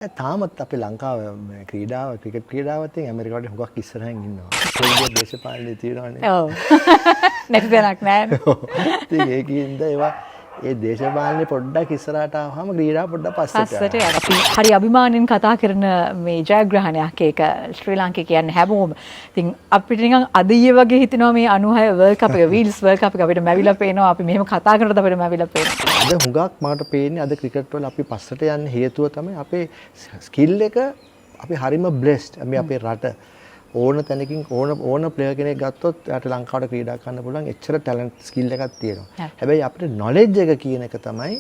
තාමත් අපේ ලංකාව මේ ක්‍රීඩාව ක්‍රිකට් ක්‍රීඩාවත් එක්ක ඇමරිකාවට හුඟක් ඉස්සරහින් ඉන්නවා. පොඩි දේශපාලනේ තියෙනවානේ. ඔව්. නැති තැනක් නෑනේ. ඉතින් ඒකින්ද ඒවා ඒ දේශපාලනේ පොඩ්ඩක් ඉස්සරහට ආවම ක්‍රීඩාව පොඩ්ඩක් පස්සට යනවා. අපි හරි අභිමානයෙන් කතා කරන මේ ජයග්‍රහණයක් ඒක ශ්‍රී ලාංකික කියන්නේ හැමෝම. ඉතින් අපිට නිකන් අද ඊයේ වගේ හිතෙනවා මේ 96 වර්ල්ඩ් කප් එක, වීල්ස් වර්ල්ඩ් කප් එක අපිට මැවිලා පේනවා. අපි මෙහෙම කතා කරනකොට අපිට මැවිලා පේනවා. අද හුඟක් මට පේන්නේ අද ක්‍රිකට් වල අපි පස්සට යන්න හේතුව තමයි අපේ ස්කිල් එක. අපි හරිම බ්ලෙස්ඩ්. අපි අපේ රට ඕන තැනකින් ඕන ඕන ප්ලේයර් කෙනෙක් ගත්තොත් එයාට ලංකාවට ක්‍රීඩා කරන්න පුළුවන් එච්චර ටැලන්ට් ස්කිල් එකක් තියෙනවා. හැබැයි අපිට නොලෙජ් එක කියන එක තමයි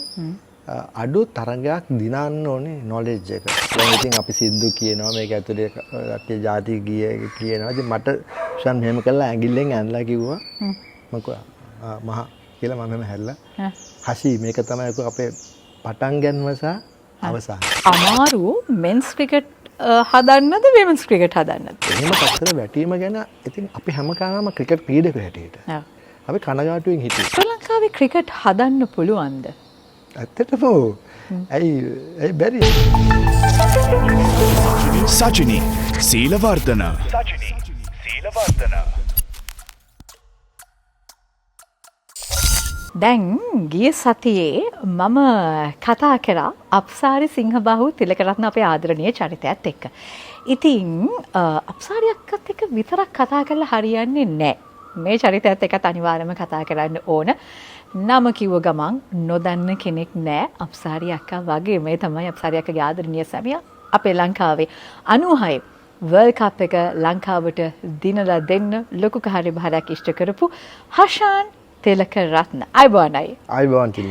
අඩු. තරගයක් දිනන්න ඕනේ නොලෙජ් එක. දැන් ඉතින් අපි සින්දු කියනවා, මේක ඇතුලේ කට්ටිය ජාති ගීය කියනවා. ඉතින් මට ෂන් මෙහෙම කරලා ඇඟිල්ලෙන් ඇනලා කිව්වා. මම කිව්වා මහා කියලා මම මෙහෙම හැරිලා. හසි මේක තමයි අපේ පටන් ගැනීම සහ අවසාන. අමාරු මෙන්ස් ක්‍රිකට් හදන්නද විමන්ස් ක්‍රිකට් හදන්නද? එහෙම පස්සට වැටීම ගැන ඉතින් අපි හැම කාලෙම ක්‍රිකට් ක්‍රීඩකයෝ හැටියට අපි කනගාටුවෙන් හිටියේ. ශ්‍රී ලංකාවේ ක්‍රිකට් හදන්න පුළුවන්ද? ඇත්තටම ඔව්. ඇයි ඇයි බැරි? සජිනි සීලවර්ධන. සජිනි සීලවර්ධන. දැන් ගිය සතියේ මම කතා කරා අප්සාරි සිංහබාහු තිලකරත්න අපේ ආදරණීය චරිතයත් එක්ක. ඉතින් අප්සාරි අක්කත් එක්ක විතරක් කතා කරලා හරියන්නේ නැහැ. මේ චරිතයත් එක්කත් අනිවාර්යයෙන්ම කතා කරන්න ඕන. නම කිව්ව ගමන් නොදන්න කෙනෙක් නෑ අප්සාරි අක්කා වගේ. මේ තමයි අප්සාරි අක්කගේ ආදරණීය සැමියා අපේ ලංකාවේ 96 වර්ල්ඩ් කප් එක ලංකාවට දිනලා දෙන්න ලොකු කාර්යභාරයක් ඉෂ්ට කරපු හෂාන් තිලකරත්න. අයබෝන් අයි. අයබෝන් තිලි.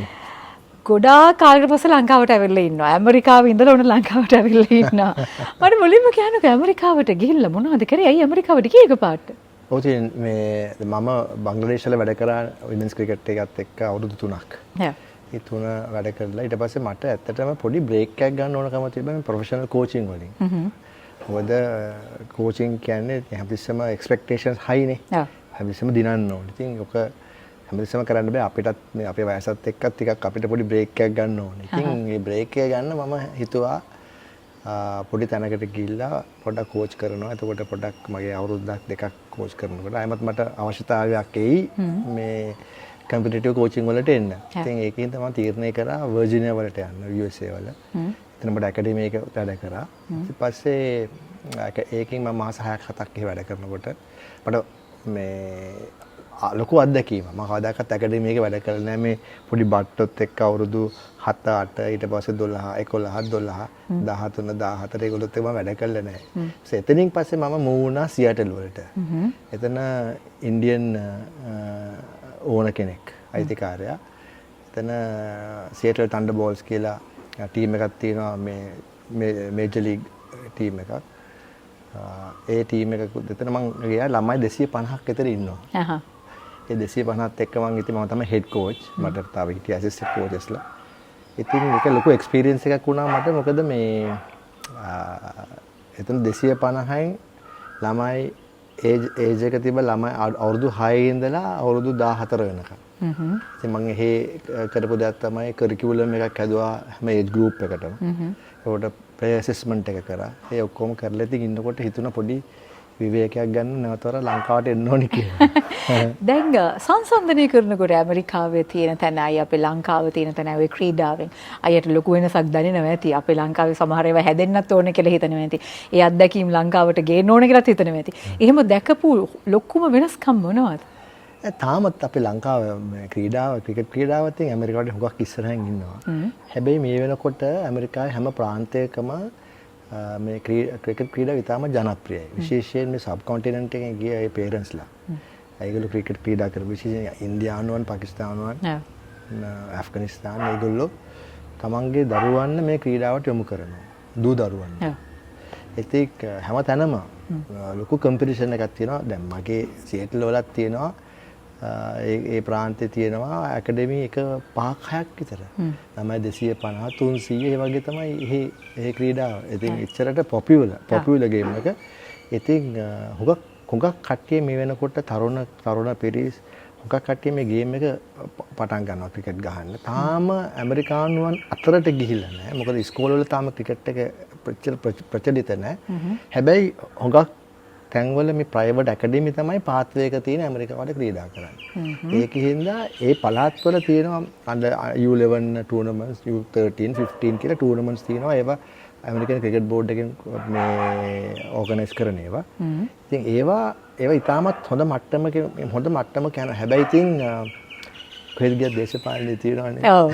ගොඩාක් කාලයකට පස්සේ ලංකාවට ඇවිල්ලා ඉන්නවා. ඇමරිකාවේ ඉඳලා උන ලංකාවට ඇවිල්ලා ඉන්නවා. මට මුලින්ම කියන්නකෝ ඇමරිකාවට ගිහිල්ලා මොනවද කරේ? ඇයි ඇමරිකාවට ගියේ එකපාරට? ඔව් ඉතින් මේ මම බංග්ලාදේශ වල වැඩ කරා විමන්ස් ක්‍රිකට් එකත් එක්ක අවුරුදු 3ක්. ඒ තුන වැඩ කරලා ඊට පස්සේ මට ඇත්තටම පොඩි බ්‍රේක් එකක් ගන්න ඕනකම තිබ්බා මේ ප්‍රොෆෙෂනල් කෝචින් වලින්. මොකද කෝචින් කියන්නේ හැමතිස්සෙම එක්ස්පෙක්ටේෂන්ස් හයි නේ. හැමතිස්සෙම දිනන්න ඕනේ. ඉතින් ඔක හැමතිස්සෙම කරන්න බෑ. අපිටත් මේ අපේ වයසත් එක්කත් ටිකක් අපිට පොඩි බ්‍රේක් එකක් ගන්න ඕනේ. ඉතින් මේ බ්‍රේක් එක ගන්න මම හිතුවා පොඩි තැනකට ගිහිල්ලා පොඩ්ඩක් කෝච් කරනවා. එතකොට පොඩ්ඩක් මගේ අවුරුද්දක් දෙකක් කෝච් කරනකොට ආයෙමත් මට අවශ්‍යතාවයක් එයි මේ කම්පිටිටිව් කෝචින් වලට එන්න. ඉතින් ඒකෙන් තමයි තීරණය කරා වර්ජිනියා වලට යන්න, USA වල. එතන මට ඇකඩමි එක වැඩ කරා. ඊට පස්සේ ඒකෙන් මම මාස 6ක් 7ක් එහෙ වැඩ කරනකොට මට මේ ලොකු අත්දැකීමක්. මම කවදාකවත් ඇකඩමි එකේ වැඩ කරලා නෑ. මේ පොඩි බට්ටොත් එක්ක අවුරුදු 7 8 ඊට පස්සේ 12 11 12 13 14 ඒගොල්ලොත් එක්ක මම වැඩ කරලා නෑ. ඊට එතනින් පස්සේ මම මූව් වුණා සියටල් වලට. එතන ඉන්දියන් ඕනර් කෙනෙක් අයිතිකාරයා. එතන සියටල් තන්ඩර්බෝල්ට්ස් කියලා ටීම් එකක් තියෙනවා, මේ මේජර් ලීග් ටීම් එකක්. ඒ ටීම් එක එතන මං ගියා, ළමයි 250ක් විතර ඉන්නවා. ඒ 250ත් එක්ක මං ඉතින් මම තමයි හෙඩ් කෝච්. මට තව හිටිය ඇසිස්ටන්ට් කෝචස්ලා. ඉතින් ඒක ලොකු එක්ස්පීරියන්ස් එකක් වුණා මට. මොකද මේ එතන 250න් ළමයි ඒජ් එක තිබ්බ ළමයි අවුරුදු 6 ඉඳලා අවුරුදු 14 වෙනකම්. ඉතින් මං එහෙ කරපු දෙයක් තමයි කරිකියුලම් එකක් හැදුවා හැම ඒජ් ගෲප් එකටම. ඒකට ප්ලේයර් ඇසෙස්මන්ට් එක කරා. ඒ ඔක්කොම කරලා ඉතින් ඉන්නකොට හිතුණා පොඩි විවේකයක් ගන්න නැවත වර ලංකාවට එන්න ඕනි කියලා. දැන් සංසන්දනය කරනකොට ඇමරිකාවේ තියෙන තැනයි අපේ ලංකාවේ තියෙන තැනයි ඔය ක්‍රීඩාවෙන් අයියට ලොකු වෙනසක් දැනෙනවා ඇති. අපේ ලංකාවේ සමහර ඒවා හැදෙන්නත් ඕනේ කියලා හිතනවා ඇති. ඒ අත්දැකීම් ලංකාවට ගේන්න ඕනේ කියලාත් හිතනවා ඇති. එහෙම දැකපු ලොකුම වෙනස්කම් මොනවද? තාමත් අපේ ලංකාව මේ ක්‍රීඩාව ක්‍රිකට් ක්‍රීඩාවත් එක්ක ඇමරිකාවට හුඟක් ඉස්සරහින් ඉන්නවා. හැබැයි මේ වෙනකොට ඇමරිකාවේ හැම ප්‍රාන්තයකම මේ ක්‍රිකට් ක්‍රීඩාව ඉතාම ජනප්‍රියයි. විශේෂයෙන් මේ සබ් කොන්ටිනන්ට් එකෙන් ගිය ඒ පේරන්ට්ස්ලා. ඒගොල්ලෝ ක්‍රිකට් ක්‍රීඩා කරපු විශේෂයෙන් ඉන්දියානුවන්, පාකිස්තානුවන්, ඇෆ්ගනිස්තාන් ඒගොල්ලෝ තමන්ගේ දරුවන්න මේ ක්‍රීඩාවට යොමු කරනවා. දූ දරුවන්න. ඉතින් හැම තැනම ලොකු කම්පිටිෂන් එකක් තියෙනවා. දැන් මගේ සියටල් වලත් තියෙනවා. ඒ ප්‍රාන්තේ තියෙනවා ඇකඩමි එක 5ක් 6ක් විතර. ළමයි 250 300 ඒ වගේ තමයි එහෙ ඒ ක්‍රීඩාව. ඉතින් එච්චරට පොපියුලර් ගේම් එක. ඉතින් හුඟක් හුඟක් කට්ටිය මේ වෙනකොට තරුණ තරුණ පිරිස් හුඟක් කට්ටිය මේ ගේම් එක පටන් ගන්නවා ක්‍රිකට් ගහන්න. තාම ඇමරිකානුවන් අතරට ගිහිල්ලා නැහැ. මොකද ඉස්කෝලවල තාම ක්‍රිකට් එක ප්‍රචලිත නෑ. හැබැයි හුඟක් තැන්වල මේ ප්‍රයිවට් ඇකඩමි තමයි පාත්වේ එක තියෙන ඇමරිකාවට ක්‍රීඩා කරන්නේ. ඒක හින්දා ඒ පළාත්වල තියෙනවා අන්ඩර් U11 ටූර්නමන්ට්ස්, U13, 15 කියලා ටූර්නමන්ට්ස් තියෙනවා. ඒවා ඇමරිකන් ක්‍රිකට් බෝඩ් එකෙන් මේ ඕගනයිස් කරන ඒවා. ඉතින් ඒවා ඒවා ඉතාමත් හොඳ මට්ටමක හොඳ මට්ටමක යනවා. හැබැයි ඉතින් කොහෙද ගියත් දේශපාලනේ තියෙනවනේ. ඔව්.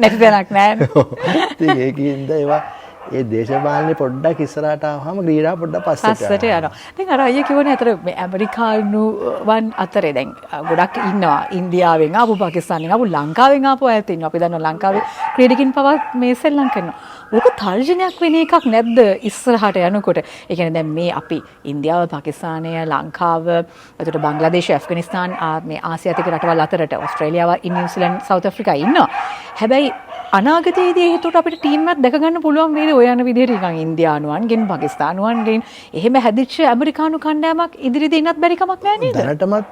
නැති තැනක් නෑනේ. ඉතින් ඒකින්ද ඒවා ඒ දේශපාලනේ පොඩ්ඩක් ඉස්සරහට ආවම ක්‍රීඩාව පොඩ්ඩක් පස්සට යනවා. දැන් අර අයියා කිව්වනේ අතර මේ ඇමරිකානුවන් අතරේ දැන් ගොඩක් ඉන්නවා. ඉන්දියාවෙන් ආපු, පාකිස්තානෙන් ආපු, ලංකාවෙන් ආපු අයත් ඉන්නවා. අපි දන්නවා ලංකාවේ ක්‍රීඩකින් පවා මේ සෙල්ලම් කරනවා. ඕක තර්ජනයක් වෙන එකක් නැද්ද ඉස්සරහට යනකොට? ඒ කියන්නේ දැන් මේ අපි ඉන්දියාව, පාකිස්තානය, ලංකාව, එතකොට බංග්ලාදේශ, ඇෆ්ගනිස්තාන් මේ ආසියාතික රටවල් අතරට ඕස්ට්‍රේලියාව, නිව්සීලන්ත, සවුත් ඇෆ්‍රිකා ඉන්නවා. හැබැයි අනාගතයේදී ඒතකොට අපිට ටීම් එකක් දැක ගන්න පුළුවන් වේද ඔය යන විදිහට නිකන් ඉන්දියානුවන්ගෙන්, පාකිස්තානුවන්ගෙන් එහෙම හැදිච්ච ඇමරිකානු කණ්ඩායමක් ඉදිරියේදී ඉන්නත් බැරි කමක් නෑ නේද? දැනටමත්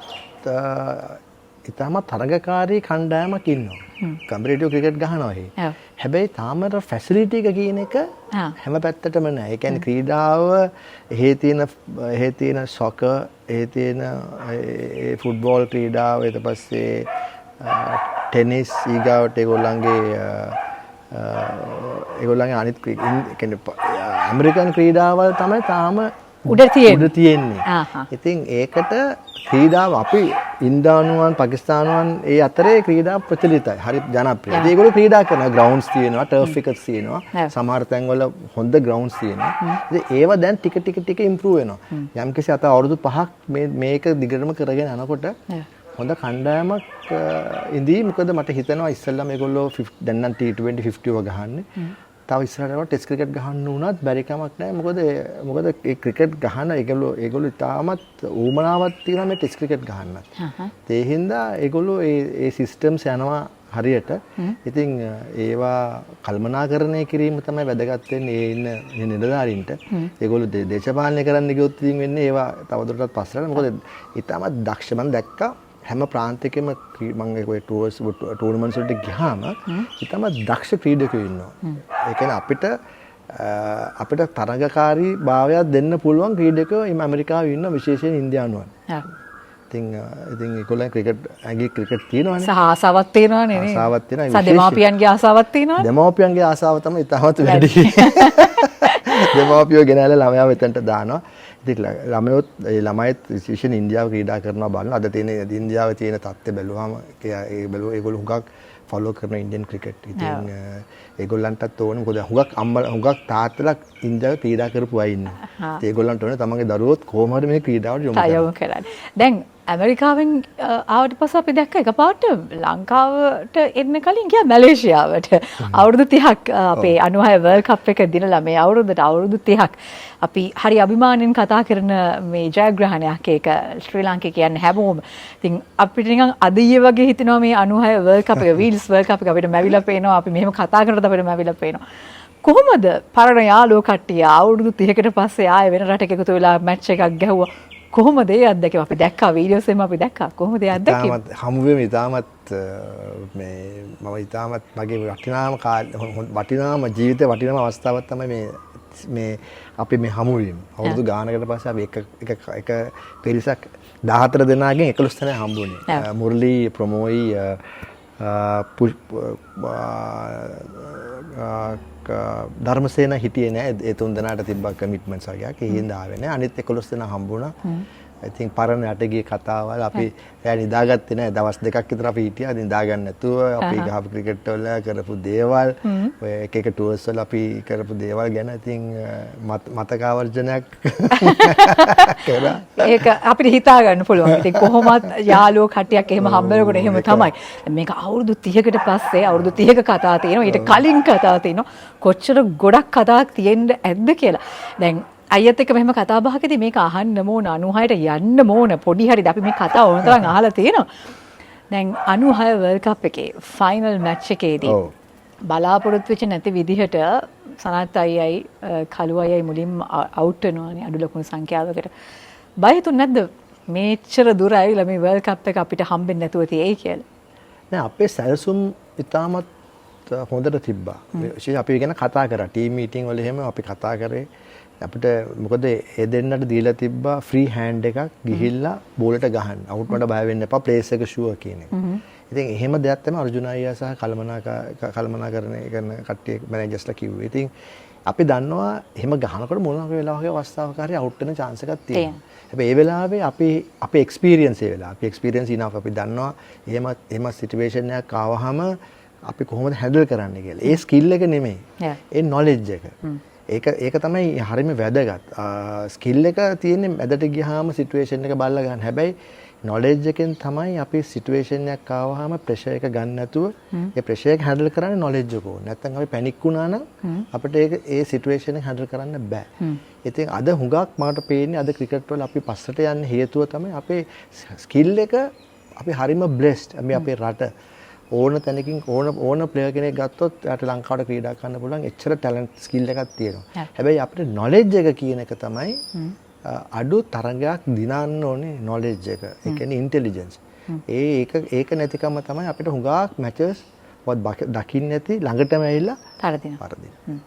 ඉතාමත් තරඟකාරී කණ්ඩායමක් ඉන්නවා. කම්පිටිටිව් ක්‍රිකට් ගහනවා එහේ. හැබැයි තාම අර ෆැසිලිටි එක කියන එක හැම පැත්තටම නෑ. ඒ කියන්නේ ක්‍රීඩාව එහෙ තියෙන සොකර්, එහෙ තියෙන ඒ ෆුට්බෝල් ක්‍රීඩාව, ඊට පස්සේ ටෙනිස්, ඊගාවට ඒගොල්ලන්ගේ ඒගොල්ලන්ගේ අනිත් ඒ කියන්නේ ඇමරිකන් ක්‍රීඩාවල් තමයි තාම උඩ තියෙන්නේ. උඩ තියෙන්නේ. ඉතින් ඒකට ක්‍රීඩාව අපි ඉන්දියානුවන්, පාකිස්තානුවන් ඒ අතරේ ක්‍රීඩාව ප්‍රචලිතයි. හරි ජනප්‍රියයි. ඉතින් ඒගොල්ලෝ ක්‍රීඩා කරනවා. ග්‍රවුන්ඩ්ස් තියෙනවා, ටර්ෆ් එකක් තියෙනවා. සමහර තැන්වල හොඳ ග්‍රවුන්ඩ්ස් තියෙනවා. ඉතින් ඒවා දැන් ටික ටික ටික ඉම්ප්‍රූව් වෙනවා. යම්කිසි අත අවුරුදු 5ක් මේ මේක දිගටම කරගෙන යනකොට හොඳ කණ්ඩායමක් ඉඳී. මොකද මට හිතෙනවා ඉස්සෙල්ලාම ඒගොල්ලෝ දැන් නම් T20 50 වගේ ගහන්නේ. තව ඉස්සරහට යනකොට ටෙස්ට් ක්‍රිකට් ගහන්න වුණත් බැරි කමක් නැහැ. මොකද මොකද ඒ ක්‍රිකට් ගහන ඒගොල්ලෝ ඒගොල්ලෝ ඉතාමත් ඌමනාවක් තියෙනවා මේ ටෙස්ට් ක්‍රිකට් ගහන්නත්. ඒ හින්දා ඒගොල්ලෝ ඒ ඒ සිස්ටම්ස් යනවා හරියට. ඉතින් ඒවා කළමනාකරණය කිරීම තමයි වැදගත් වෙන්නේ ඒ ඉන්න මේ නිලධාරීන්ට. ඒගොල්ලෝ දේශපාලනය කරන්න ගියොත් ඉතින් වෙන්නේ ඒවා තවදුරටත් පස්සට. මොකද ඉතාමත් දක්ෂ මම දැක්කා හැම ප්‍රාන්තයකම මම ඔය ටුවර්ස් ටූර්නමන්ට්ස් වලට ගියාම ඉතාමත් දක්ෂ ක්‍රීඩකයෝ ඉන්නවා. ඒ කියන්නේ අපිට අපිට තරඟකාරී භාවයක් දෙන්න පුළුවන් ක්‍රීඩකයෝ එම ඇමරිකාවේ ඉන්න, විශේෂයෙන් ඉන්දියානුවන්. ඉතින් ඉතින් ඒගොල්ලන් ක්‍රිකට් ඇඟේ ක්‍රිකට් තියෙනවනේ. සහ ආසාවක් තියෙනවනේ නේ. ආසාවක් තියෙනවා. සහ දෙමාපියන්ගේ ආසාවක් තියෙනවනේ. දෙමාපියන්ගේ ආසාව තමයි ඉතාමත් වැඩි. දෙමාපියෝ ගෙනල්ලා ළමයා මෙතනට දානවා. ඉතින් ළමයොත් ඒ ළමයිත් විශේෂයෙන් ඉන්දියාව ක්‍රීඩා කරනවා බලන. අද තියෙන ඉන්දියාවේ තියෙන තත්ත්වය බැලුවාම ඒ බැලුව ඒගොල්ලෝ හුඟක් ෆලෝ කරන ඉන්දියන් ක්‍රිකට්. ඉතින් ඒගොල්ලන්ටත් ඕනේ, මොකද හුඟක් අම්මලා, හුඟක් තාත්තලා ඉන්දියාවේ ක්‍රීඩා කරපු අය ඉන්නවා. ඉතින් ඒගොල්ලන්ට ඕනේ තමන්ගේ දරුවොත් කොහොම හරි මේ ක්‍රීඩාවට යොමු කරන්න. යොමු කරන්න. දැන් ඇමරිකාවෙන් ආවට පස්සේ අපි දැක්ක එකපාරට ලංකාවට එන්න කලින් ගියා මැලේසියාවට. අවුරුදු 30ක් අපේ 96 වර්ල්ඩ් කප් එක දිනලා මේ අවුරුද්දට අවුරුදු 30ක් අපි හරි අභිමානයෙන් කතා කරන මේ ජයග්‍රහණයක් ඒක ශ්‍රී ලාංකික කියන්නේ හැමෝම. ඉතින් අපිට නිකන් අද ඊයේ වගේ හිතෙනවා මේ 96 වර්ල්ඩ් කප් එක, වීල්ස් වර්ල්ඩ් කප් එක අපිට මැවිලා පේනවා. අපි මෙහෙම කතා කරනකොට අපිට මැවිලා පේනවා. කොහොමද පරණ යාළුවෝ කට්ටිය අවුරුදු 30කට පස්සේ ආයෙ වෙන රටක එකතු වෙලා මැච් එකක් ගැහුවා? කොහොමද ඒ අත්දැකීම? අපි දැක්කා වීඩියෝස් එහෙම අපි දැක්කා. කොහොමද ඒ අත්දැකීම? ඉතාමත් හමුවෙම ඉතාමත් මේ මම ඉතාමත් මගේ වටිනාම වටිනාම ජීවිතේ වටිනාම අවස්ථාවක් තමයි මේ මේ අපි මේ හමුවීම. අවුරුදු ගානකට පස්සේ අපි එක එක එක පිරිසක් 14 දෙනාගෙන් 11 දෙනා හම්බුනේ. මුරලි, ප්‍රමෝයි, ධර්මසේන හිටියේ නෑ. ඒ තුන් දෙනාට තිබ්බ කමිට්මන්ට්ස් වගේක්. ඒ හින්දා ආවේ නෑ. අනිත් 11 දෙනා හම්බුණා. ඉතින් පරණ යට ගිය කතාවල් අපි රෑ නිදාගත්තේ නෑ. දවස් දෙකක් විතර අපි හිටියා නිදා ගන්න නැතුව. අපි ගහපු ක්‍රිකට් වල කරපු දේවල්, ඔය එක එක ටුවර්ස් වල අපි කරපු දේවල් ගැන ඉතින් මතකාවර්ජනයක් කරා. ඒක අපිට හිතා ගන්න පුළුවන්. ඉතින් කොහොමත් යාළුවෝ කට්ටියක් එහෙම හම්බ වෙනකොට එහෙම තමයි. මේක අවුරුදු 30කට පස්සේ අවුරුදු 30ක කතා තියෙනවා. ඊට කලින් කතා තියෙනවා. කොච්චර ගොඩක් කතාවක් තියෙන්න ඇද්ද කියලා. දැන් අයියත් එක්ක මෙහෙම කතා බහකදී මේක අහන්න ඕන, 96ට යන්න ඕන පොඩි හරි අපි මේ කතාව ඕන තරම් අහලා තියෙනවා. දැන් 96 වර්ල්ඩ් කප් එකේ ෆයිනල් මැච් එකේදී බලාපොරොත්තු වෙච්ච නැති විදිහට සනත් අයියයි කළු අයියයි මුලින්ම අවුට් වෙනවානේ අඩු ලකුණු සංඛ්‍යාවකට. බය හිතුනේ නැද්ද මේච්චර දුර ඇවිල්ලා මේ වර්ල්ඩ් කප් එක අපිට හම්බෙන්නේ නැතුව තියෙයි කියලා? නෑ, අපේ සැලසුම් ඉතාමත් හොඳට තිබ්බා. විශේෂ අපි ගැන කතා කරා. ටීම් මීටින් වල එහෙම අපි කතා කරේ. අපිට මොකද ඒ දෙන්නට දීලා තිබ්බා ෆ්‍රී හෑන්ඩ් එකක් ගිහිල්ලා බෝලට ගහන්න. අවුට් වලට බය වෙන්න එපා, ප්ලේස් එක ෂුවර් කියන එක. ඉතින් එහෙම දෙයක් තමයි අර්ජුන අයියා සහ කළමනාකරණය කරන කට්ටිය මැනේජර්ස්ලා කිව්වේ. ඉතින් අපි දන්නවා එහෙම ගහනකොට මොන වගේ වෙලාවක අවස්ථාවක හරි අවුට් වෙන චාන්ස් එකක් තියෙනවා. හැබැයි ඒ වෙලාවේ අපි අපේ එක්ස්පීරියන්ස්, ඒ වෙලාව අපි එක්ස්පීරියන්ස් ඉනෆ්, අපි දන්නවා එහෙම එහෙම සිටුේෂන් එකක් ආවහම අපි කොහොමද හැන්ඩල් කරන්න කියලා. ඒ ස්කිල් එක නෙමෙයි. ඒ නොලෙජ් එක. ඒක ඒක තමයි හරිම වැදගත්. ස්කිල් එක තියෙන්නේ මැදට ගියාම සිටුේෂන් එක බලලා ගන්න. හැබැයි නොලෙජ් එකෙන් තමයි අපි සිටුේෂන් එකක් ආවහම ප්‍රෙෂර් එක ගන්න නැතුව ඒ ප්‍රෙෂර් එක හැන්ඩල් කරන්නේ නොලෙජ් එක ඕන. නැත්නම් අපි පැනික් වුණා නම් අපිට ඒක ඒ සිටුේෂන් එක හැන්ඩල් කරන්න බෑ. ඉතින් අද හුඟක් මට පේන්නේ අද ක්‍රිකට් වල අපි පස්සට යන්න හේතුව තමයි අපේ ස්කිල් එක. අපි හරිම බ්ලෙස්ඩ්. අපි අපේ රට ඕන තැනකින් ඕන ඕන ප්ලේයර් කෙනෙක් ගත්තොත් එයාට ලංකාවට ක්‍රීඩා කරන්න පුළුවන් එච්චර ටැලන්ට් ස්කිල් එකක් තියෙනවා. හැබැයි අපිට නොලෙජ් එක කියන එක තමයි අඩු. තරගයක් දිනන්න ඕනේ නොලෙජ් එක. ඒ කියන්නේ ඉන්ටෙලිජන්ස්. ඒ ඒක ඒක නැතිකම තමයි අපිට හුඟක් මැචස් වත් දකින්න නැති ළඟටම ඇවිල්ලා පරදිනවා. පරදිනවා.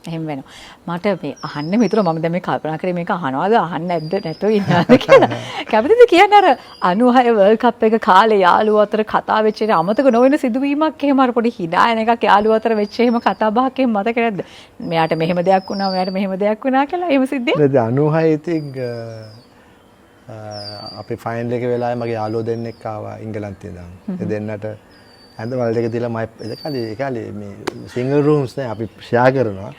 එහෙම වෙනවා. මට මේ අහන්න මිතුර, මම දැන් මේ කල්පනා කරේ මේක අහනවාද අහන්න නැද්ද නැතුව ඉන්නවාද කියලා. කැමතිද කියන්න අර 96 වර්ල්ඩ් කප් එක කාලේ යාළුවෝ අතර කතා වෙච්ච එක, අමතක නොවන සිදුවීමක් එහෙම, අර පොඩි හිනා යන එකක් යාළුවෝ අතර වෙච්ච එහෙම කතා බහක් එහෙම මතක නැද්ද? මෙයාට මෙහෙම දෙයක් වුණා, මෙයාට මෙහෙම දෙයක් වුණා කියලා එහෙම සිද්ධියක්? නේද, 96 ඉතින් අපි ෆයිනල් එක වෙලාවේ මගේ යාළුවෝ දෙන්නෙක් ආවා එංගලන්තේ ඉඳන්. ඒ දෙන්නට ඇඳවල් දෙක දීලා මයි ඒ කාලේ මේ සිංගල් රූම්ස් නෑ, අපි ෂෙයා කරනවා.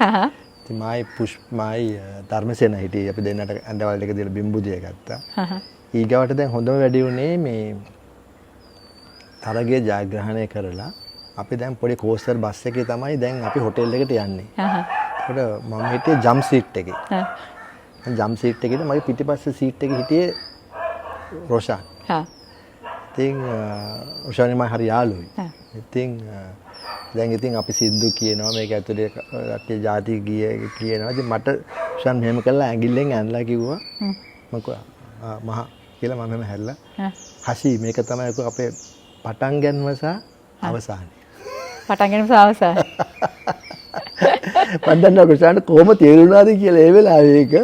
ඉතින් මායි පුෂ් මායි ධර්මසේන හිටියේ. අපි දෙන්නට ඇඳවල් දෙක දීලා බිම්බුදිය ගත්තා. ඊගාවට දැන් හොඳම වැඩි වුණේ මේ තරගය ජයග්‍රහණය කරලා අපි දැන් පොඩි කෝස්ටර් බස් එකේ තමයි දැන් අපි හොටෙල් එකට යන්නේ. එතකොට මම හිටියේ ජම්ප් සීට් එකේ. ජම්ප් සීට් එකේදී මගේ පිටිපස්සේ සීට් එකේ හිටියේ රොෂාන්. ඉතින් රොෂාන් මම හරි යාළුවයි. ඉතින් දැන් ඉතින් අපි සින්දු කියනවා, මේක ඇතුලේ කට්ටිය ජාති ගීය කියනවා. ඉතින් මට රොෂාන් මෙහෙම කරලා ඇඟිල්ලෙන් ඇනලා කිව්වා. මම කිව්වා මහා කියලා මම මෙහෙම හැරිලා. හසි, මේක තමයි අපේ පටන් ගැනීම සහ අවසානය. පටන් ගැනීම සහ අවසානය. මං දන්නේ රොෂාන්ට කොහොම තේරුණාද කියලා ඒ වෙලාවේ ඒක.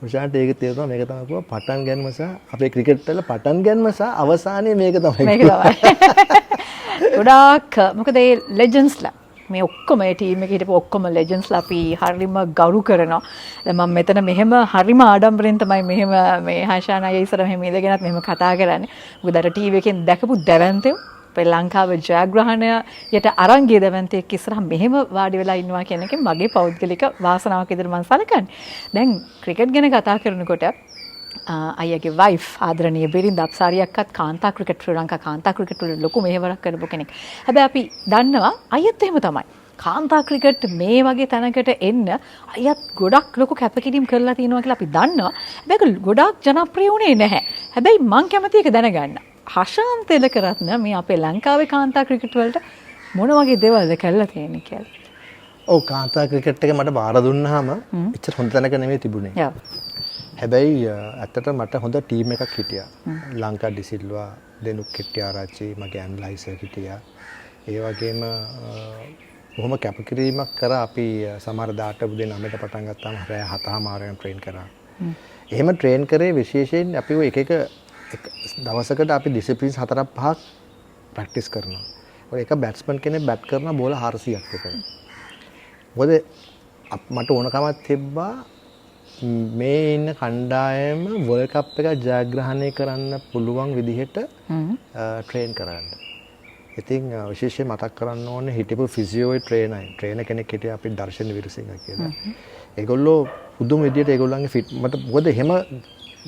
රොෂාන්ට ඒක තේරුණා, මේක තමයි කිව්වා පටන් ගැනීම සහ අපේ ක්‍රිකට් වල පටන් ගැනීම සහ අවසානය මේක තමයි. මේක තමයි. ගොඩාක් මොකද ඒ ලෙජන්ඩ්ස්ලා මේ ඔක්කොම ඒ ටීම් එකේ හිටපු ඔක්කොම ලෙජන්ඩ්ස්ලා අපි හරිම ගරු කරනවා. දැන් මම මෙතන මෙහෙම හරිම ආඩම්බරෙන් තමයි මෙහෙම මේ හෂාන් අයියා ඉස්සර මෙහෙම ඉඳගෙනත් මෙහෙම කතා කරන්නේ. මොකද අර ටීවී එකෙන් දැකපු දැවැන්තයෝ අපේ ලංකාව ජයග්‍රහණයට අරන් ගිය දැවැන්තයෙක් ඉස්සරහ මෙහෙම වාඩි වෙලා ඉන්නවා කියන එකෙන් මගේ පෞද්ගලික වාසනාවක් විදිහට මම සලකන්නේ. දැන් ක්‍රිකට් ගැන කතා කරනකොට අයියාගේ වයිෆ් ආදරණීය බිරිඳ අප්සාරි අක්කත් කාන්තා ක්‍රිකට්, ශ්‍රී ලංකා කාන්තා ක්‍රිකට් වල ලොකු මෙහෙවරක් කරපු කෙනෙක්. හැබැයි අපි දන්නවා අයියත් එහෙම තමයි. කාන්තා ක්‍රිකට් මේ වගේ තැනකට එන්න අයියත් ගොඩක් ලොකු කැපකිරීම් කරලා තියෙනවා කියලා අපි දන්නවා. හැබැයි ඒක ගොඩාක් ජනප්‍රිය වුණේ නැහැ. හැබැයි මං කැමති ඒක දැනගන්න. හෂාන් තිලකරත්න මේ අපේ ලංකාවේ කාන්තා ක්‍රිකට් වලට මොන වගේ දේවල්ද කරලා තියෙන්නේ කියලා. ඔව්, කාන්තා ක්‍රිකට් එක මට බාර දුන්නාම එච්චර හොඳ තැනක නෙමෙයි තිබුණේ. හැබැයි ඇත්තට මට හොඳ ටීම් එකක් හිටියා. ලංකා ඩිසිල්වා, දෙනුක් කෙට්ටිආරච්චි, මගේ ඇනලයිසර් හිටියා. ඒ වගේම බොහොම කැපකිරීමක් කරා අපි. සමහර දාට උදේ 9ට පටන් ගත්තාම රෑ 7:30 වෙනකන් ට්‍රේන් කරා. එහෙම ට්‍රේන් කරේ විශේෂයෙන් අපි ඔය එක එක එක දවසකට අපි ඩිසිප්ලින්ස් හතරක් පහක් ප්‍රැක්ටිස් කරනවා. ඔය එක බැට්ස්මන් කෙනෙක් බැට් කරන බෝල 400ක් විතර. මොකද මට ඕනකමක් තිබ්බා මේ ඉන්න කණ්ඩායම වර්ල්ඩ් කප් එක ජයග්‍රහණය කරන්න පුළුවන් විදිහට ට්‍රේන් කරන්න. ඉතින් විශේෂයෙන් මතක් කරන්න ඕනේ හිටපු ෆිසියෝ ට්‍රේනර් කෙනෙක් හිටියා අපි, දර්ශන වීරසිංහ කියලා. ඒගොල්ලෝ පුදුම විදිහට ඒගොල්ලන්ගේ ෆිට් මට, මොකද එහෙම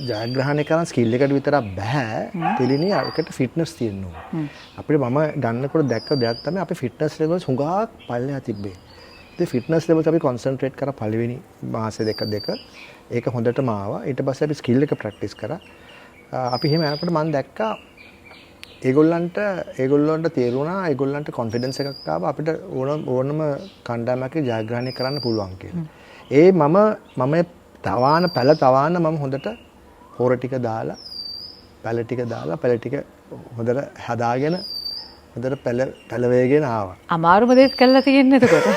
ජයග්‍රහණය කරන් ස්කිල් එකට විතරක් බෑ තෙලිනි, අරකට ෆිට්නස් තියෙන්න ඕනේ. අපිට මම ගන්නකොට දැක්ක දෙයක් තමයි අපේ ෆිට්නස් ලෙවල්ස් හුඟක් පල්ලෙහා තිබ්බේ. ඉතින් ෆිට්නස් ලෙවල්ස් අපි කොන්සන්ට්‍රේට් කරා පළවෙනි මාසෙ දෙක දෙක. ඒක හොඳටම ආවා. ඊට පස්සේ අපි ස්කිල් එක ප්‍රැක්ටිස් කරා. අපි එහෙම යනකොට මම දැක්කා ඒගොල්ලන්ට ඒගොල්ලන්ට තේරුණා, ඒගොල්ලන්ට කොන්ෆිඩන්ස් එකක් ආවා අපිට ඕන ඕනම කණ්ඩායමක් ජයග්‍රහණය කරන්න පුළුවන් කියලා. ඒ මම මම තවාන පැල තවාන මම හොඳට පොර ටික දාලා පැල ටික දාලා පැල ටික හොඳට හදාගෙන හොඳට පැලවේගෙන ආවා. අමාරුම දේත් කරලා තියෙන්නේ එතකොට.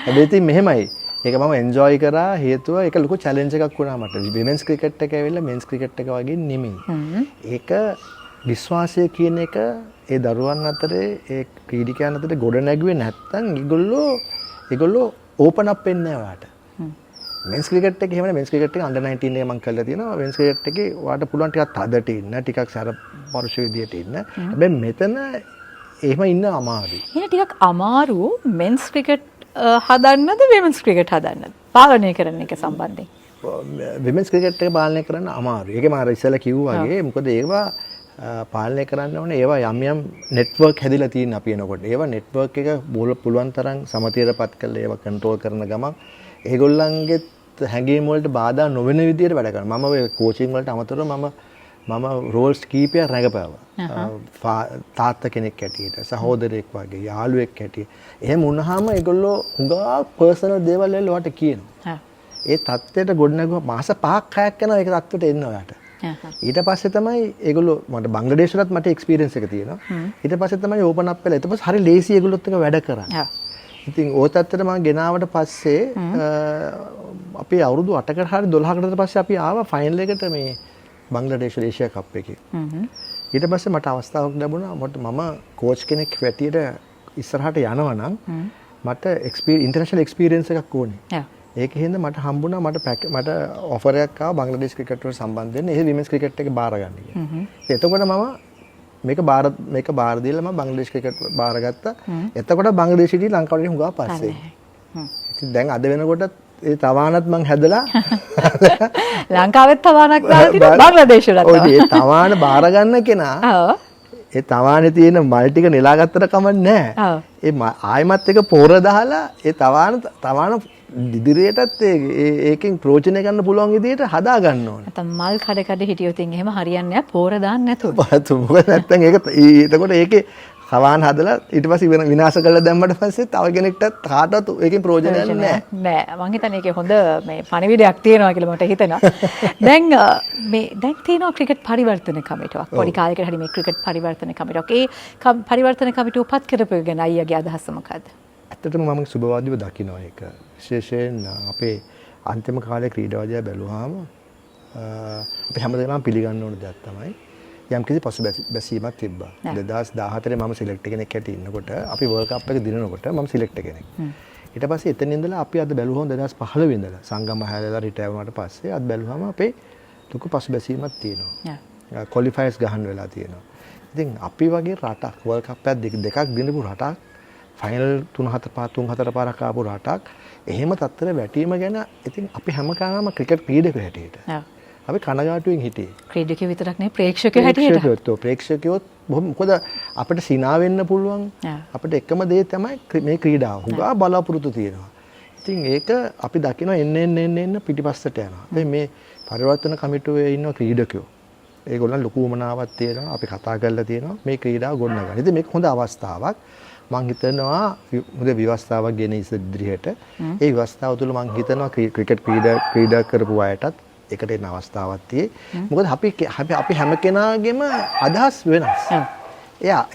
හැබැයි ඉතින් මෙහෙමයි. ඒක මම එන්ජොයි කරා හේතුව ඒක ලොකු චැලෙන්ජ් එකක් වුණා මට. විමන්ස් ක්‍රිකට් එක ඇවිල්ලා මෙන්ස් ක්‍රිකට් එක වගේ නෙමෙයි. ඒක විශ්වාසය කියන එක ඒ දරුවන් අතරේ ඒ ක්‍රීඩකයන් අතරේ ගොඩ නැගුවේ නැත්තම් ඒගොල්ලෝ ඕපන් අප් වෙන්නේ නැහැ ඔයාට. මෙන්ස් ක්‍රිකට් එකේ එහෙම නෙමෙයි. මෙන්ස් ක්‍රිකට් එකේ අන්ඩර් 19 එක මම කරලා තියෙනවා. මෙන්ස් ක්‍රිකට් එකේ ඔයාට පුළුවන් ටිකක් තදට ඉන්න, ටිකක් සැර පරුෂ විදියට ඉන්න. හැබැයි මෙතන එහෙම ඉන්න අමාරුයි. එහෙනම් ටිකක් අමාරු මෙන්ස් ක්‍රිකට් හදන්නද විමන්ස් ක්‍රිකට් හදන්නද? පාලනය කරන එක සම්බන්ධයෙන්. විමන්ස් ක්‍රිකට් එක පාලනය කරන්න අමාරුයි. ඒක මම අර ඉස්සෙල්ලා කිව්වා වගේ මොකද ඒවා පාලනය කරන්න ඕනේ ඒවා යම් යම් නෙට්වර්ක් හැදිලා තියෙන අපි එනකොට. ඒවා නෙට්වර්ක් එක පුළුවන් තරම් සමතියටපත් කරලා ඒවා කන්ට්‍රෝල් කරන ගමන් ඒගොල්ලන්ගේ හැඟීම් වලට බාධා නොවන විදියට වැඩ කරනවා. මම ඔය කෝචින් වලට අමතරව මම රෝල්ස් කීපයක් රැඟපෑවා. තාත්තා කෙනෙක් හැටියට, සහෝදරයෙක් වගේ, යාළුවෙක් හැටියට. එහෙම වුණාම ඒගොල්ලෝ හුඟා පර්සනල් දේවල් එල්ල ඔයාට කියනවා. ඒ තත්ත්වයට ගොඩනැගුවා මාස 5ක් 6ක් යනවා ඒක තත්ත්වයට එන්න ඔයාට. ඊට පස්සේ තමයි ඒගොල්ලෝ මට බංග්ලාදේශ වලත් මට එක්ස්පීරියන්ස් එක තියෙනවා. ඊට පස්සේ තමයි ඕපන් අප් වෙලා. ඊට පස්සේ හරි ලේසි ඒගොල්ලොත් එක්ක වැඩ කරන්න. ඉතින් ওই තත්ත්වයට මම ගෙනාවට පස්සේ අපි අවුරුදු 8කට හරි 12කට විතර පස්සේ අපි ආවා ෆයිනල් එකට මේ බංග්ලාදේශ ඒෂියා කප් එකේ. ඊට පස්සේ මට අවස්ථාවක් ලැබුණා. මම කෝච් කෙනෙක් වැටියට ඉස්සරහට යනවා නම් මට ඉන්ටර්නැෂනල් එක්ස්පීරියන්ස් එකක් ඕනේ. ඒක හින්දා මට හම්බුණා මට ඔෆර් එකක් ආවා බංග්ලාදේශ ක්‍රිකට් වලට සම්බන්ධ වෙන්න. ඒ විමන්ස් ක්‍රිකට් එක බාර ගන්න කියලා. එතකොට මම මේක බාර දීලා මම බංග්ලාදේශ ක්‍රිකට් බාරගත්තා. එතකොට බංග්ලාදේශ හිටියේ ලංකාවට හුඟා පස්සේ. ඉතින් දැන් අද වෙනකොටත් ඒ තවානත් මං හැදලා ලංකාවෙත් තවානක් දාලා තියෙනවා බංග්ලාදේශ වලත්. ඔව් ඒ තවාන බාර ගන්න කෙනා ඒ තවානේ තියෙන මල් ටික නෙලා ගත්තට කමක් නැහැ. ඒ ආයමත් එක පොර දාලා ඒ තවාන ඉදිරියටත් ඒකෙන් ප්‍රයෝජන ගන්න පුළුවන් විදියට හදා ගන්න ඕනේ. නැත්තම් මල් කඩ කඩ හිටියොත් එහෙම හරියන්නේ නැහැ පොර දාන්න නැතුව. මොකද නැත්තම් ඒක එතකොට ඒකේ තවාන හදලා ඊට පස්සේ විනාශ කරලා දැම්මට පස්සේ තව කෙනෙක්ටත් කාටවත් ඒකෙන් ප්‍රයෝජනයක් නැහැ. නෑ මං හිතන්නේ ඒකේ හොඳ මේ පණිවිඩයක් තියෙනවා කියලා මට හිතෙනවා. දැන් මේ දැන් තියෙනවා ක්‍රිකට් පරිවර්තන කමිටුවක්. පොඩි කාලයකට හරි මේ ක්‍රිකට් පරිවර්තන කමිටුවක්. ඒ පරිවර්තන කමිටුව පත් කරපු එක ගැන අයියාගේ අදහස මොකද්ද? ඇත්තටම මම සුබවාදීව දකිනවා ඒක. විශේෂයෙන් අපේ අන්තිම කාලේ ක්‍රීඩාව දිහා බැලුවාම අපි හැමදේම පිළිගන්න ඕන දෙයක් තමයි යම්කිසි පසුබැසීමක් තිබ්බා. 2014 මම සිලෙක්ට් කෙනෙක් හැටියට ඉන්නකොට අපි වර්ල්ඩ් කප් එක දිනනකොට මම සිලෙක්ට් කෙනෙක්. ඊට පස්සේ එතන ඉඳලා අපි අද බැලුවම 2015 ඉඳලා සංගම හැදලා රිටයර් වුණාට පස්සේ අද බැලුවම අපේ ලොකු පසුබැසීමක් තියෙනවා. ක්වොලිෆයර්ස් ගහන්න වෙලා තියෙනවා. ඉතින් අපි වගේ රටක් වර්ල්ඩ් කප් එකක් දෙකක් දිනපු රටක් ෆයිනල් 3-4 පාරක් ආපු රටක් එහෙම තත්ත්වයට වැටීම ගැන ඉතින් අපි හැම කෙනාම ක්‍රිකට් ක්‍රීඩකයෝ හැටියට අපි කනගාටුවෙන් හිටියේ. ක්‍රීඩකයෝ විතරක් නෙවෙයි ප්‍රේක්ෂකයෝ හැටියට. ප්‍රේක්ෂකයෝත් බොහොම මොකද අපිට සිනා වෙන්න පුළුවන්. අපිට එකම දේ තමයි මේ ක්‍රීඩාව. හුඟා බලාපොරොත්තු තියෙනවා. ඉතින් ඒක අපි දකිනවා එන්න එන්න එන්න එන්න පිටිපස්සට යනවා. ඉතින් මේ පරිවර්තන කමිටුවේ ඉන්න ක්‍රීඩකයෝ ඒගොල්ලන් ලොකු උවමනාවක් තියෙනවා. අපි කතා කරලා තියෙනවා මේ ක්‍රීඩාව ගොඩනගන්න. ඉතින් මේක හොඳ අවස්ථාවක්. මං හිතනවා හොඳ ව්‍යවස්ථාවක් ගෙන ඉදිරියට. ඒ ව්‍යවස්ථාව තුළ මං හිතනවා ක්‍රිකට් ක්‍රීඩා කරපු අයටත් ඒකට එන අවස්ථාවක් තියෙයි. මොකද අපි හැම කෙනාගේම අදහස් වෙනස්.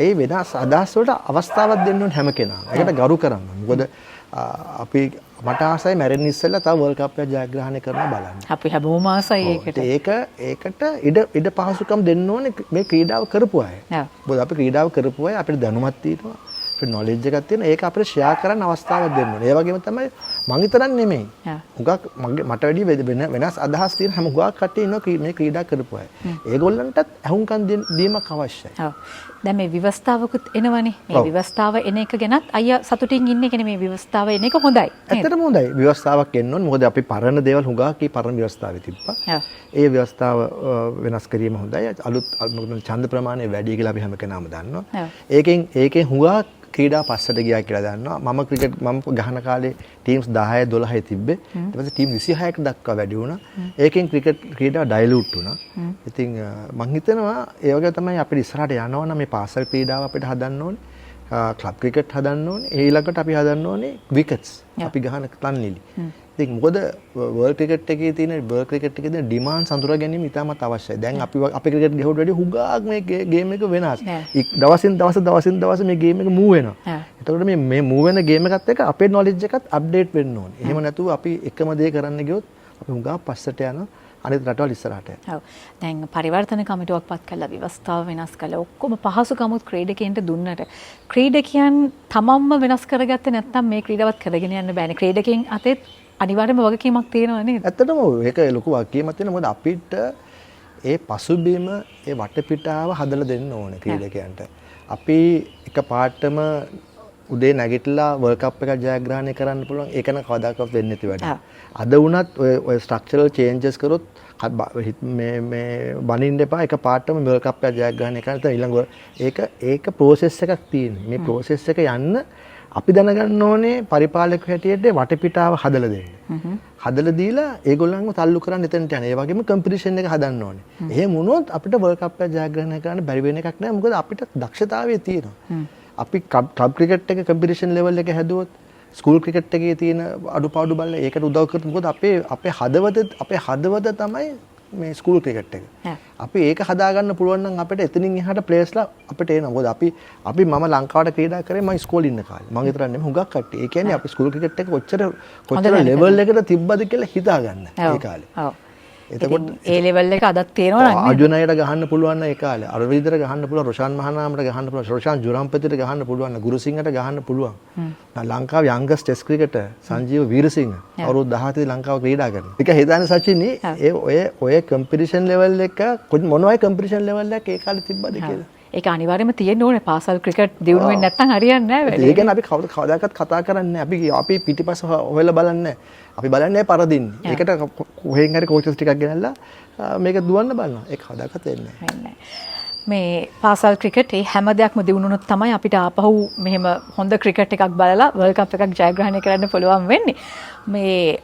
ඒ වෙනස් අදහස් වලට අවස්ථාවක් දෙන්න ඕන හැම කෙනාම. ඒකට ගරු කරන්න ඕන. මොකද අපි මට ආසයි මැරෙන්න ඉස්සෙල්ලා තව වර්ල්ඩ් කප් එකක් ජයග්‍රහණය කරනවා බලන්න. අපි හැමෝම ආසයි ඒකට. ඒකට ඉඩ පහසුකම් දෙන්න ඕනේ මේ ක්‍රීඩාව කරපු අය. මොකද අපි ක්‍රීඩාව කරපු අය අපිට දැනුමක් තියෙනවා. අපිට නොලෙජ් එකක් තියෙනවා. ඒක අපිට ෂෙයා කරන්න අවස්ථාවක් දෙන්න ඕනේ. ඒ වගේම තමයි මං විතරක් නෙමෙයි. හුඟක් මට වැඩි වෙනස් අදහස් තියෙන හැම හුඟක් කට්ටිය ඉන්නවා මේ ක්‍රීඩා කරපු අය. ඒගොල්ලන්ටත් ඇහුම්කන් දීමක් අවශ්‍යයි. දැන් මේ ව්‍යවස්ථාවකුත් එනවනේ. මේ ව්‍යවස්ථාව එන එක ගැනත් අයියා සතුටින් ඉන්නේ. කියන්නේ මේ ව්‍යවස්ථාව එන එක හොඳයි. ඇත්තටම හොඳයි. ව්‍යවස්ථාවක් එන්න ඕනේ. මොකද අපි පරණ දේවල් හුඟක් ඒ පරණ ව්‍යවස්ථාවේ තිබ්බා. ඒ ව්‍යවස්ථාව වෙනස් කිරීම හොඳයි. අලුත් මොකද ඡන්ද ප්‍රමාණය වැඩි කියලා අපි හැම කෙනාම දන්නවා. ඒකෙන් හුඟක් ක්‍රීඩා පස්සට ගියා කියලා දන්නවා. මම ක්‍රිකට් මම ගහන කාලේ ටීම්ස් 10 12 තිබ්බේ. ඊට පස්සේ ටීම් 26කට දක්වා වැඩි වුණා. ඒකෙන් ක්‍රිකට් ක්‍රීඩාව ඩයිලූට් වුණා. ඉතින් මං හිතනවා ඒ වගේ තමයි අපිට ඉස්සරහට යනවා නම් මේ පාසල් ක්‍රීඩාව අපිට හදන්න ඕනේ. ක්ලබ් ක්‍රිකට් හදන්න ඕනේ. ඒ ඊළඟට අපි හදන්න ඕනේ විකට්ස්. අපි ගහන තන්නිලි. ඉතින් මොකද වර්ල්ඩ් ක්‍රිකට් එකේ තියෙන වර්ල්ඩ් ක්‍රිකට් එකේ තියෙන ඩිමාන්ඩ්ස් අඳුරා ගැනීම ඉතාමත් අවශ්‍යයි. දැන් අපි අපේ ක්‍රිකට් ගැහුවට වැඩිය හුඟක් මේ ගේම් එක වෙනස්. දවසින් දවස දවසින් දවස මේ ගේම් එක මූව් වෙනවා. එතකොට මේ මේ මූව් වෙන ගේම් එකත් එක්ක අපේ නොලෙජ් එකත් අප්ඩේට් වෙන්න ඕනේ. එහෙම නැතුව අපි එකම දේ කරන්න ගියොත් අපි හුඟක් පස්සට යනවා. අනිත් රටවල් ඉස්සරහට යනවා. ඔව්. දැන් පරිවර්තන කමිටුවක් පත් කළා, ව්‍යවස්ථාව වෙනස් කළා. ඔක්කොම පහසුකමුත් ක්‍රීඩකයන්ට දුන්නට ක්‍රීඩකයන් තමන්ම වෙනස් කරගත්තේ නැත්නම් මේ ක්‍රීඩාවත් කරගෙන යන්න බෑනේ. ක්‍රීඩකයන් අතේත් අනිවාර්යයෙන්ම වගකීමක් තියෙනවා නේද? ඇත්තටම ඔව්. ඒක ලොකු වගකීමක් තියෙනවා. මොකද අපිට ඒ පසුබිම ඒ වටපිටාව හදලා දෙන්න ඕනේ ක්‍රීඩකයන්ට. අපි එක පාටම උදේ නැගිටලා වර්ල්ඩ් කප් එකක් ජයග්‍රහණය කරන්න පුළුවන්. ඒක නම් කවදාකවත් වෙන්නේ නැති වැඩක්. අද වුණත් ඔය ඔය ස්ට්‍රක්චරල් චේන්ජස් කරොත් මේ මේ බනින්න එපා එක පාටම වර්ල්ඩ් කප් එකක් ජයග්‍රහණය කරන්න. නැත්නම් ඊළඟ ඒක ඒක ප්‍රොසෙස් එකක් තියෙන්නේ. මේ ප්‍රොසෙස් එක යන්න අපි දැනගන්න ඕනේ පරිපාලකයෝ හැටියට වටපිටාව හදලා දෙන්න. හදලා දීලා ඒගොල්ලන්ව තල්ලු කරන්න එතනට යන. ඒ වගේම කම්පිටිෂන් එක හදන්න ඕනේ. එහෙම වුණොත් අපිට වර්ල්ඩ් කප් එක ජයග්‍රහණය කරන්න බැරි වෙන එකක් නෑ. මොකද අපිට දක්ෂතාවය තියෙනවා. අපි ක්ලබ් ක්‍රිකට් එක කම්පිටිෂන් ලෙවල් එක හැදුවොත්, ස්කූල් ක්‍රිකට් එකේ තියෙන අඩුපාඩු බලලා ඒකට උදව් කරොත්, මොකද අපේ අපේ හදවත තමයි මේ ස්කූල් ක්‍රිකට් එක. අපි ඒක හදාගන්න පුළුවන් නම් අපිට එතනින් එහාට ප්ලේයර්ස්ලා අපිට එනවා. මොකද අපි අපි මම ලංකාවට ක්‍රීඩා කරේ මම ඉස්කෝලේ ඉන්න කාලේ. මං විතරක් නෙමෙයි හුඟක් කට්ටිය. ඒ කියන්නේ අපි ස්කූල් ක්‍රිකට් එක කොච්චර කොච්චර ලෙවල් එකට තිබ්බද කියලා හිතා ගන්න ඒ කාලේ. එතකොට ඒ ලෙවල් එක අදත් තියෙනවා නම් අර්ජුන් අයියට ගහන්න පුළුවන් නම් ඒ කාලේ, අරවින්දට ගහන්න පුළුවන්, රොෂාන් මහානාමට ගහන්න පුළුවන්, රොෂාන් ජුරම්පතිට ගහන්න පුළුවන්, ගුරුසිංහට ගහන්න පුළුවන්. ලංකාවේ යංගස්ට් ටෙස්ට් ක්‍රිකටර් සංජීව වීරසිංහ අවුරුදු 17 ලංකාව ක්‍රීඩා කරනවා. ඒක හිතන්නේ සචිනි ඒ ඔය ඔය කම්පිටිෂන් ලෙවල් එක මොන වගේ කම්පිටිෂන් ලෙවල් එකක් ඒ කාලේ තිබ්බද කියලා. ඒක අනිවාර්යයෙන්ම තියෙන්න ඕනේ. පාසල් ක්‍රිකට් දියුණු වෙන්නේ නැත්නම් හරියන්නේ නැහැ වැඩේ. ඒ කියන්නේ අපි කවදාකවත් කතා කරන්නේ නැහැ. අපි අපි පිටිපස්ස හොයලා බලන්නේ නැහැ. අපි බලන්නේ පරදින්නේ. ඒකට කොහෙන් හරි කෝචස් ටිකක් ගෙනල්ලා මේක දුවන්න බලනවා. ඒක කවදාකවත් වෙන්නේ නැහැ. මේ පාසල් ක්‍රිකට් ඒ හැම දෙයක්ම දියුණු වුණොත් තමයි අපිට ආපහු මෙහෙම හොඳ ක්‍රිකට් එකක් බලලා වර්ල්ඩ් කප් එකක් ජයග්‍රහණය කරන්න පුළුවන් වෙන්නේ. මේ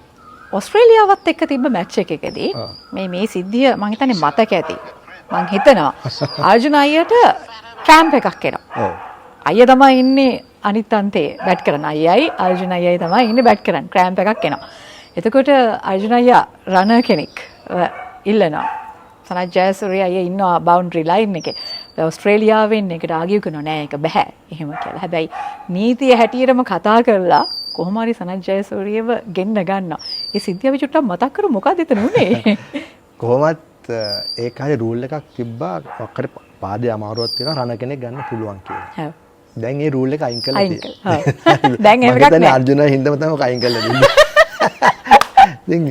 ඔස්ට්‍රේලියාවත් එක්ක තිබ්බ මැච් එකකදී මේ මේ සිද්ධිය මං හිතන්නේ මතක ඇති. මං හිතනවා අර්ජුන අයියට ක්‍රැම්ප් එකක් එනවා. අයියා තමයි ඉන්නේ අනිත් අන්තයේ බැට් කරන. අයියයි අර්ජුන අයියයි තමයි ඉන්නේ බැට් කරන්. ක්‍රැම්ප් එකක් එනවා. එතකොට අර්ජුන අයියා රනර් කෙනෙක් ඉල්ලනවා. සනත් ජයසූරිය අයියා ඉන්නවා බවුන්ඩරි ලයින් එකේ. දැන් ඔස්ට්‍රේලියාවෙන් ඒකට ආගියු කරනවා නෑ ඒක බෑ එහෙම කියලා. හැබැයි නීතිය හැටියටම කතා කරලා කොහොම හරි සනත් ජයසූරියව ගෙන්න ගන්නවා. ඒ සිද්ධිය අපි චුට්ටක් මතක් කරමු, මොකද්ද එතන උනේ? කොහොමත් ඒ කාලේ රූල් එකක් තිබ්බා, ඔක්කට පාදේ අමාරුවක් තියෙනවා රන කෙනෙක් ගන්න පුළුවන් කියලා. දැන් ඒ රූල් එක අයින් කරලා තියෙනවා. දැන් එහෙම එකක් නෑ. අර්ජුන හින්දාම තමයි ඔක අයින් කරලා දෙන්නේ. ඉතින්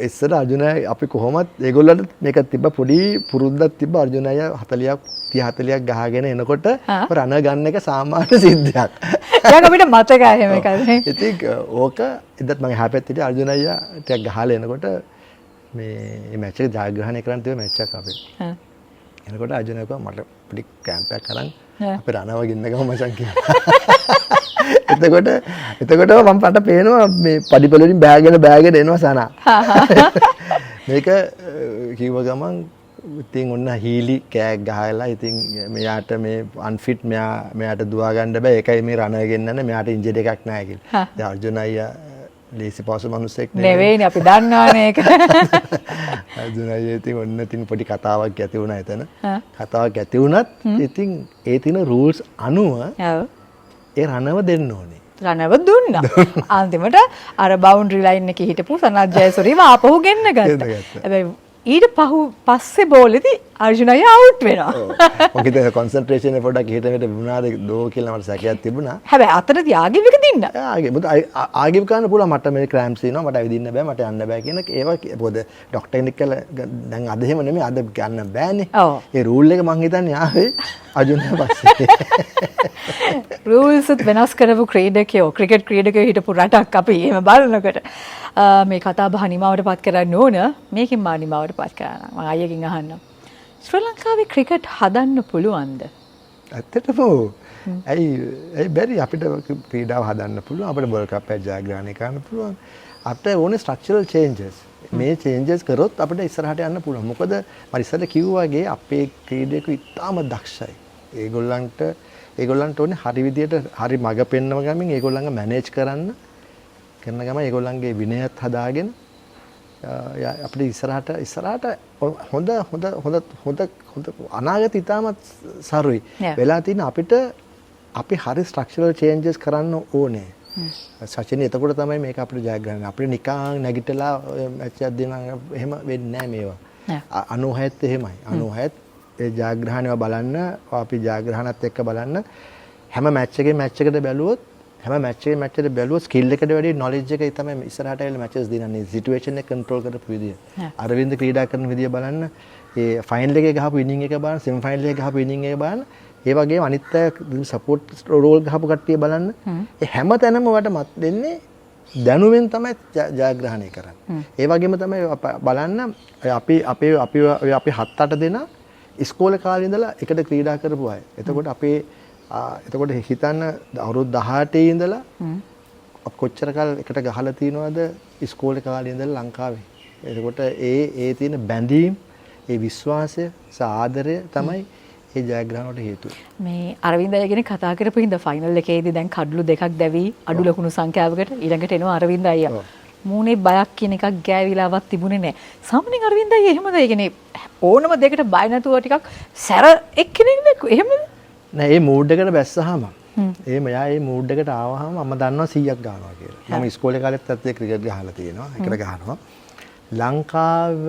ඉස්සර අර්ජුන අපි කොහොමත් ඒගොල්ලන්ට මේක තිබ්බ පොඩි පුරුද්දක් තිබ්බ, අර්ජුන අයියා 40ක් 30 40ක් ගහගෙන එනකොට රන ගන්න එක සාමාන්‍ය සිද්ධියක්. දැන් අපිට මතකයි එහෙම එකක් නේ. ඉතින් ඕක එදත් මගේ එහා පැත්තේ හිටිය අර්ජුන අයියා ටිකක් ගහලා එනකොට මේ මැච් එක ජයග්‍රහණය කරන්න තිබ්බ මැච් එකක් අපේ. එනකොට අර්ජුන කිව්වා මට පොඩි කැම්ප් එකක් අරන් අපේ රණව ගින්න ගමු මචං කියලා. එතකොට එතකොට මම පට පේනවා මේ පඩිපෙළ වලින් බෑගෙන බෑගෙන එනවා සනා. මේක කිව්ව ගමන් ඉතින් ඔන්න හීලි කෑක් ගහලා ඉතින් මෙයාට මේ අන්ෆිට්, මෙයාට දුවා ගන්න බෑ, ඒකයි මේ රණ ගෙන්නන්නේ, මෙයාට ඉන්ජරි එකක් නෑ කියලා. දැන් අර්ජුන අයියා ලේසි පහසු මිනිස්සෙක් නෙවෙයිනේ, අපි දන්නවනේ ඒක. අර්ජුන අයියා ඉතින් ඔන්න ඉතින් පොඩි කතාවක් ඇති වුණා එතන. කතාවක් ඇති වුණත් ඉතින් ඒ තියෙන රූල්ස් අනුව ඒ රණව දෙන්න ඕනේ. රණව දුන්නා. අන්තිමට අර බවුන්ඩරි ලයින් එකේ හිටපු සනත් ජයසූරියව ආපහු ගෙන්න ගත්තා. හැබැයි ඊට පස්සේ බෝලෙදි අර්ජුන අයියා අවුට් වෙනවා. මං හිතුවේ කොන්සන්ට්‍රේෂන් එක පොඩ්ඩක් එහෙට මෙහෙට වුණාද දෝ කියලා මට සැකයක් තිබුණා. හැබැයි අතරදී ආගිව් එක දින්න. ආගිව් මොකද ආගිව් කරන්න පුළුවන්, මට මේ ක්‍රෑම්ප්ස් එනවා, මට ඇවිදින්න බෑ, මට යන්න බෑ කියන ඒවා මොකද ඩොක්ටර් කෙනෙක් කියලා දැන් අද එහෙම නෙමෙයි, අද ගන්න බෑනේ. ඒ රූල් එක මං හිතන්නේ ආවේ අර්ජුන පස්සේ. රූල්ස් වෙනස් කරපු ක්‍රීඩකයෝ, ක්‍රිකට් ක්‍රීඩකයෝ හිටපු රටක් අපි එහෙම බලනකොට. මේ කතා බහ නිමාවට පත් කරන්න ඕන. මේකෙන් මා නිමාවට පත් කරන්න. මං අයියගෙන් අහන්නම්. ශ්‍රී ලංකාවේ ක්‍රිකට් හදන්න පුළුවන්ද? ඇත්තටම ඔව්. ඇයි බැරි? අපිට ක්‍රීඩාව හදන්න පුළුවන්, අපිට වර්ල්ඩ් කප් එක ජයග්‍රහණය කරන්න පුළුවන්. අපිට ඕනේ ස්ට්‍රක්චරල් චේන්ජස්. මේ චේන්ජස් කරොත් අපිට ඉස්සරහට යන්න පුළුවන්. මොකද මම ඉස්සෙල්ලා කිව්වා වගේ අපේ ක්‍රීඩකයෝ ඉතාම දක්ෂයි. ඒගොල්ලන්ට ඕනේ හරි විදියට හරි මඟ පෙන්වන ගමින් ඒගොල්ලන්ව මැනේජ් කරන්න කරන ගමන් ඒගොල්ලන්ගේ විනයත් හදාගෙන අපිට ඉස්සරහට ඉස්සරහට හොඳ හොඳ හොඳ හොඳ හොඳ අනාගත ඉතාමත් සරුයි. වෙලා තියෙන අපිට අපි හරි ස්ට්‍රක්චරල් චේන්ජස් කරන්න ඕනේ. සචින්, එතකොට තමයි මේක අපිට ජයග්‍රහණය. අපිට නිකන් නැගිටලා මැච් එකක් දෙනවා එහෙම වෙන්නේ නැහැ මේවා. 96ත් එහෙමයි. 96ත් ඒ ජයග්‍රහණයව බලන්න, අපි ජයග්‍රහණත් එක්ක බලන්න, හැම මැච් එකේ මැච් එකට බැලුවොත්, හැම මැච් එකේ මැච් එකට බැලුවොත් ස්කිල් එකට වැඩිය නොලෙජ් එක තමයි ඉස්සරහට ඇවිල්ලා මැචස් දිනන්නේ. සිටුේෂන් එක කන්ට්‍රෝල් කරපු විදිය. අරවින්ද ක්‍රීඩා කරන විදිය බලන්න, ඒ ෆයිනල් එකේ ගහපු ඉනිං එක බලන්න, සෙමි ෆයිනල් එකේ ගහපු ඉනිං එක බලන්න, ඒ වගේම අනිත් අය සපෝට් රෝල් ගහපු කට්ටිය බලන්න. ඒ හැම තැනම ඔයාලට මත් දෙන්නේ දැනුමෙන් තමයි ජයග්‍රහණය කරන්නේ. ඒ වගේම තමයි බලන්න, අපි අපේ අපි අපි හත් අට දෙනා ඉස්කෝලේ කාලේ ඉඳලා එකට ක්‍රීඩා කරපු අය. එතකොට අපේ එතකොට හිතන්න, අවුරුදු 18 ඉඳලා අපි කොච්චර කල් එකට ගහලා තියනවද ඉස්කෝලේ කාලේ ඉඳලා ලංකාවේ. එතකොට ඒ ඒ තියෙන බැඳීම්, ඒ විශ්වාසය සහ ආදරය තමයි ඒ ජයග්‍රහණ වලට හේතුව. මේ අරවින්ද අයියා ගැන කතා කරපු හින්දා, ෆයිනල් එකේදී දැන් කඩලු දෙකක් දැවි අඩු ලකුණු සංඛ්‍යාවකට ඊළඟට එනවා අරවින්ද අයියා. මූණේ බයක් කියන එකක් ගෑවිලාවත් තිබුණේ නෑ. සාමාන්‍යයෙන් අරවින්ද අයියා එහෙමද? ඒ කියන්නේ ඕනම දෙයකට බය නැතුව ටිකක් සැර එක්කෙනෙක්ද? එහෙමද? නෑ, ඒ මූඩ් එකට බැස්සහම, එහෙම එයා ඒ මූඩ් එකට ආවහම මම දන්නවා 100ක් ගන්නවා කියලා. මම ඉස්කෝලේ කාලෙත් ඇත්තේ ක්‍රිකට් ගහලා තියෙනවා. එකට ගහනවා. ලංකාව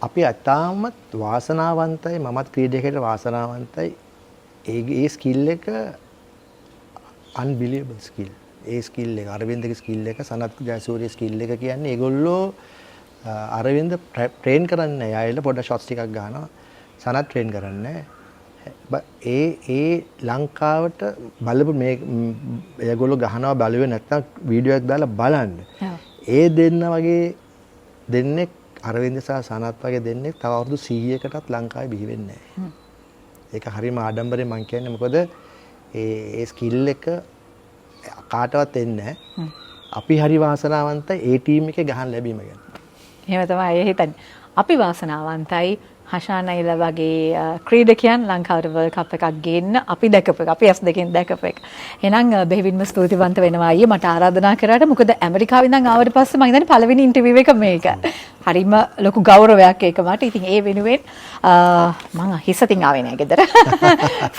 අපි ඉතාමත් වාසනාවන්තයි. මමත් ක්‍රීඩකයෙකුට වාසනාවන්තයි. ඒ ඒ ස්කිල් එක අන්බිලීවබල් ස්කිල්. ඒ ස්කිල් එක, අරවින්දගේ ස්කිල් එක, සනත් ජයසූරිය ස්කිල් එක කියන්නේ ඒගොල්ලෝ අරවින්ද ට්‍රේන් කරන්නේ නැහැ. ආයෙත් පොඩ ෂොට්ස් ටිකක් ගන්නවා. සනත් ට්‍රේන් කරන්නේ නැහැ. ඒ ඒ ලංකාවට බලපු මේ ඒගොල්ලෝ ගහනවා බලුවේ නැත්තම් වීඩියෝ එකක් දාලා බලන්න. ඒ දෙන්න වගේ දෙන්නෙක්, අරවින්ද සහ සනත් වගේ දෙන්නෙක් තව අවුරුදු 100කටත් ලංකාවේ බිහි වෙන්නේ නැහැ. ඒක හරිම ආඩම්බරෙන් මං කියන්නේ, මොකද ඒ ඒ ස්කිල් එක කාටවත් එන්නේ නැහැ. අපි හරි වාසනාවන්තයි ඒ ටීම් එකේ ගහන්න ලැබීම ගැන. එහෙම තමයි අය හිතන්නේ. අපි වාසනාවන්තයි හෂාන් අයිලා වගේ ක්‍රීඩකයන් ලංකාවට වර්ල්ඩ් කප් එකක් ගේන්න අපි දැකපු එක. අපි ඇස් දෙකෙන් දැකපු එක. එහෙනම් බෙහෙවින්ම ස්තුතිවන්ත වෙනවා අයියේ මට ආරාධනා කරාට. මොකද ඇමරිකාවේ ඉඳන් ආවට පස්සේ මං හිතන්නේ පළවෙනි ඉන්ටර්විව් එක මේක. හරිම ලොකු ගෞරවයක් ඒක මට. ඉතින් ඒ වෙනුවෙන් මං හිසතින් ආවේ නෑ ගෙදර.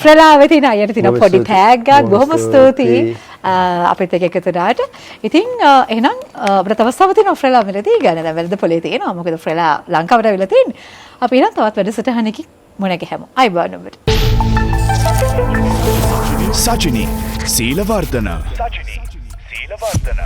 ෆ්‍රෙලා තියෙන අයියට තියෙන පොඩි ටැග් එකක්. බොහොම ස්තුතියි අපිත් එක්ක එකතු වුණාට. ඉතින් එහෙනම් අපිට තව අවස්ථාවක් තියෙනවා ෆ්‍රෙලා මිලදී ගන්න. දැන් වෙළඳ පොලේ තියෙනවා. මොකද ෆ්‍රෙලා ලංකාවට ආවිලා තියෙන්නේ. අපි එහෙනම් තවත් වැඩසටහනකින් මුණ ගැහෙමු. ආයුබෝවන් ඔබට. සජිනි සීලවර්ධන. සජිනි සීලවර්ධන.